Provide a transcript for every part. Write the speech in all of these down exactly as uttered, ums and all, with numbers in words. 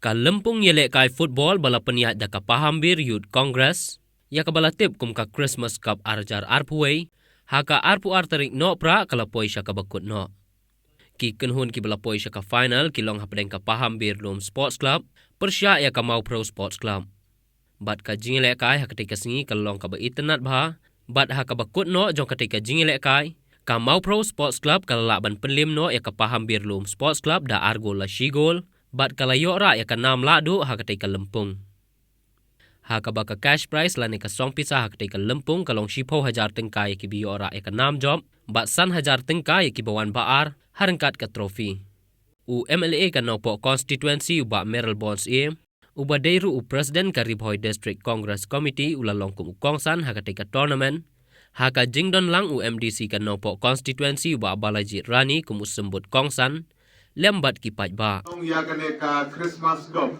Ka lympung ïalehkai football ba la pynïaid da ka Pahambir Youth Congress, ïa kaba la tip kum ka Christmas Cup ar hajar arphew wei, ha ka arphew ar tarik Nohprah ka la poi sha kaba kut noh. Ki kynhun kiba la poi sha ka final ki long hapdeng ka Pahambir Lum Sports Club pyrshah ïa ka Mawphrew Sports Club. Bad ka jingïalehkai ha katei ka sngi ka long kaba itynnad bha, bad ha kaba kut noh jong katei ka jingïalehkai, ka Mawphrew Sports Club ka la lah ban pynliem noh ïa ka Pahambir Lum Sports Club da ar gol la shi gol, bad ka la ïoh rah ïa ka nam lahduh ha katei ka lympung. Ha kaba ka cash prize lane ka song pisa ha katei ka lympung ka long shiphew hajar tyngka ïa kiba ïoh rah ïa ka nam jop, bad san hajar tyngka ïa kiba wan ba ar, ha ryngkat ka trophy. U M L A ka Nongpoh Constituency u Bah Mayralborn Syiem, uba dei ruh u President ka Ri Bhoi District Congress Committee u la long kum u kongsan ha katei ka tournament, ha ka jingdon lang u M D C ka Nongpoh Constituency u Bah Balajied Rani kum u symbud kongsan, lem bad ki paidbah. Ong ïa kane ka Christmas Cup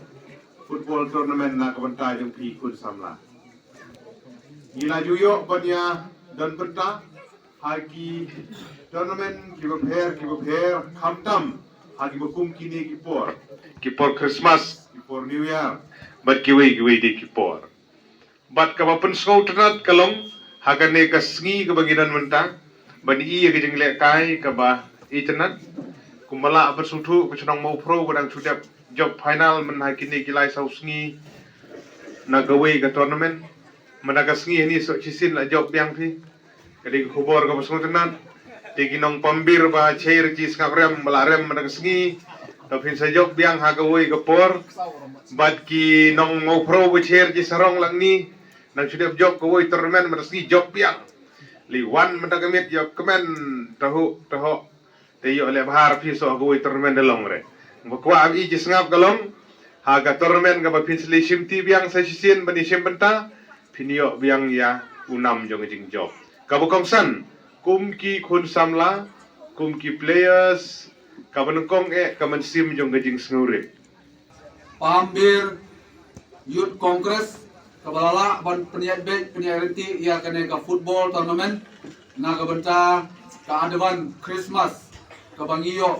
football tournament na ka bynta jong phi khun samla. Ngi la ju ïoh ban ïa don bynta ha ki tournament kiba pher kiba pher, khamtam ha kiba kum kine ki por, ki por Christmas, ki por New Year, bad kiwei kiwei de ki por. Bad kaba pynsngewtynnad ka long ha kane ka sngi kaba ngi don mynta, ban ïoh ïa ka jinglehkai kaba itynnad. Kumba lah ban sngewthuh ka shnong Mawphrew ba dang shu dep jop final mynta ha kine ki lai saw sngi na kawei ka tournament. Mynta ka sngi hangne shisien la jop biang phi. Ka dei ka khubor kaba sngewtynnad. Te ki nongpambir ba sher ki sngap rem ba la rem mynta ka sngi, to phin sa jop biang ha kawei ka por. Bad ki nong Mawphrew ba sher ki sarong lang ni, nang shu dep jop kawei tournament mynta ka sngi, jop biang. Lei wan mynta ka miet ïoh kmen tahu tahu. Te ïoh leh bha phi sha kawei tournament da long re. Ba kwah ïa ki sngap ka long ha ka tournament kaba phin sa leit shim ti biang sa shisien ban ïa shim bynta, phin ïoh biang ïa u nam jong ka jingjop. Kaba kongsan, kum ki khun samla, kum ki players, kaba nyngkong eh ka mynsiem jong ka jingsngewrit. Pahambir Youth Congress kaba la lah ban pynïaid beit pynïaid ryntih ïa kane ka football tournament na ka bynta ka advance Christmas kaba ngi ïoh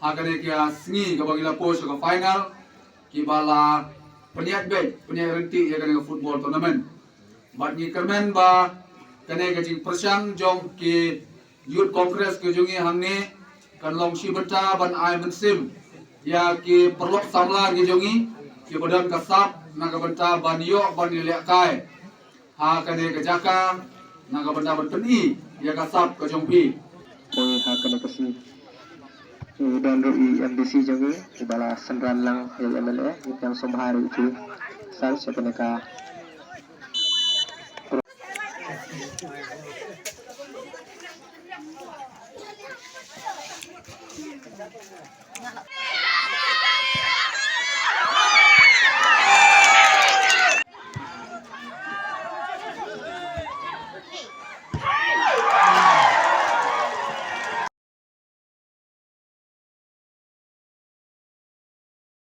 ha kane ka sngi kaba ngi la poi sha ka final, kiba la pynïaid beit pynïaid ryntih ïa kane ka football tournament. Bad ngi kyrmen ba kane ka jingpyrshang jong ki Youth Congress ka jong ngi hangne kan long shi bynta ban ai mynsiem ïa ki paralok samla ki jong ngi kiba don ka sap na ka bynta ban ïoh ban ïalehkai ha kane ka jaka na ka bynta ban pyni ïa ka sap ka jong phi. Poi ha kane ka sngi. Ngi don ruh i M D C jong ngi, iba la synran lang ïa i M L A, ngi pdiang sngewbha ruh ïa phi. Sa sha kane ka